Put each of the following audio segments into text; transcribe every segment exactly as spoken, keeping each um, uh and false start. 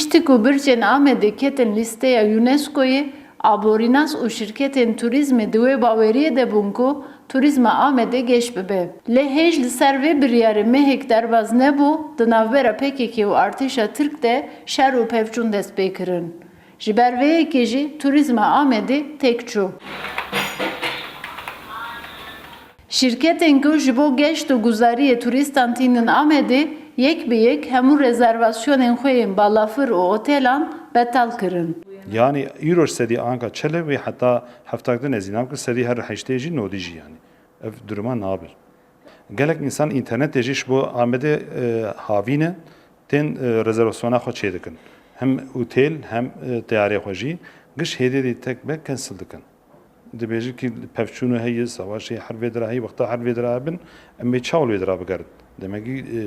Piştî ku bircên Amedê ketin lîsteya UNESCOyê, aborînas û şirketên turîzmê di wê baweriyê de bûn ku turîzma Amedê geş bibe. Lê hêj li ser vê biryarê mehek derbas nebû, di navbera P K K û artêşa Tirk de şer û pevçûn dest pê kirin. Ji ber vê yekê jî turîzma Amedê têk çû. Şîrketên ku ji bo geşt û guzariyê turîstan tînin Amedê, yek bi yek hemû rezervasyonên xwe yên balafir û otelan betal kirin. Yanî îro ji sedî anka çil e wê heta heftak de nezî, nam ku sedî her heştê jî nodî jî, yanî ev duruma nabe. Gelek însan înternetê jî ji bo Amedê e, havî ne, tên e, rezervasyona xwe çêdikin. Hem otêl hem e, teyarê xwe jî giş hêdê dê tek be cancel dikin. Dibêjin kî pevçûno heye, savaşê her vê dira heye, wexta her vê dira hebin, em ê çawa li wê dira bigerin? Demekî e,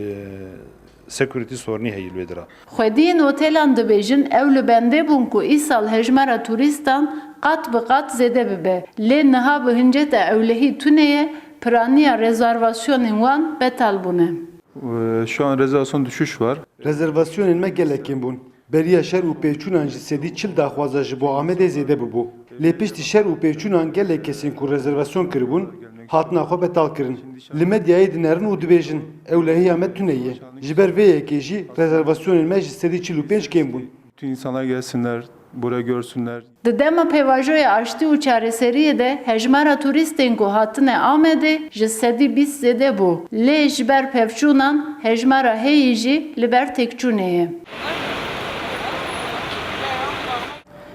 security sorunî heye li wê dira. Xwediyên otelan dibêjin ew li bendê bûn ku îsal hejmara turîstan qat bi qat zêde bibe. Lê niha bi hinceta ewlehî tune ye, piraniya rezervasyonên wan betal bûne. Ee, Şu an rezervasyon düşüş var. Rezervasyonên me gelek kêm bûn. Beriya şer û pêçûnan ji sedî çil daxwaza ji bo Amedê zêde bibû. Lê piştî şer û pêçûnan gelek kesên ku rezervasyon kiribûn, hatina xwe betal kirin. Li medyayê dinerin û dibêjin, ewlehiya me tune ye. Ji ber vê yekê jî rezervasyonên me ji sedî çil û pênc kêm bûn. Bütün insanlar gelsinler, burayı görsünler. Di dema pêvajoya aştî û çareseriyê de hejmara turîstên ku hatine Amedê ji sedî bîst zêde bû. Lê ji ber pevçûnan hejmara heyî jî li ber têkçûnê ye.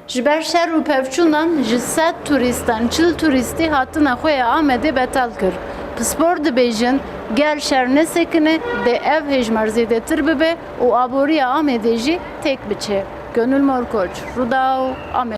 Ji ber şer û pevçûnan ji sed turîstan çil turîstî hatina xwe ya Amedê betal kir. Pispor dibêjin, ger şer nesekine, dê ev hejmar zêdetir bibe û aboriya Amedê jî têk biçe. Gönül Morkoç, Rûdaw, Amed.